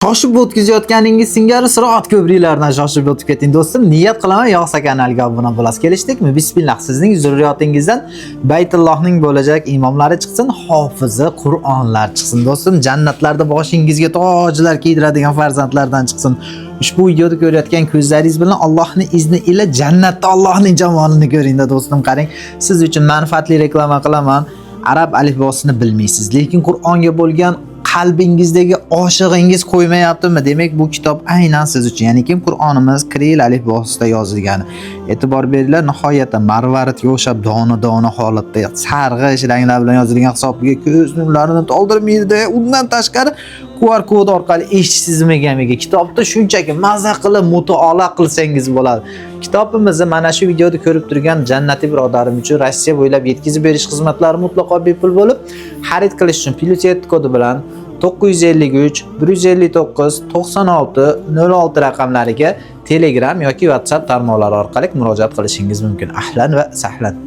Shoshib o'tkazayotganingiz singari siroat ko'priklardan shoshib o'tib keting, do'stim. Niyat qilaman, yoqsa kanalga obuna bo'lasiz. Kelishdikmi? Bismillah. Sizning zurriyotingizdan Baytullohning bo'lajak imomlari chiqsin, hofizi Qur'onlar chiqsin, do'stim. Jannatlarda boshingizga tojlar kiydiradigan farzandlardan chiqsin. Ushbu videoni ko'rayotgan ko'zlaringiz bilan Allohning izni ila jannatda Allohning jamolini ko'ringda, do'stim, qarang. Siz uchun manfaatli reklama qilaman. Arab alifbosini bilmaysiz, lekin Qur'onga bo'lgan qalbingizdagi oshig'ingiz qo'ymayaptimi? Demak, bu kitob aynan siz uchun. Ya'ni kim Qur'onimiz kirill alifbosida yozilgani. E'tibor beringlar, nihoyatda marvaridga o'xshab dona-dona holatda sarg'ish ranglar bilan yozilgan hisobiga ko'z nurlarini to'ldirmaydi. Undan tashqari QR kod orqali eshitish tizimiga ham ega. Kitobda shunchaki maza qilib mutolaa qilsangiz bo'ladi. Kitobimizni mana shu videoda ko'rib turgan jannatiy birodarim uchun Rossiya bo'ylab yetkazib berish xizmatlari mutlaqo bepul bo'lib, xarid qilish uchun +7 kodi bilan 953 159 96 06 raqamlariga Telegram yoki WhatsApp tarmoqlari orqali murojaat qilishingiz mumkin. Ahlan va sahlan.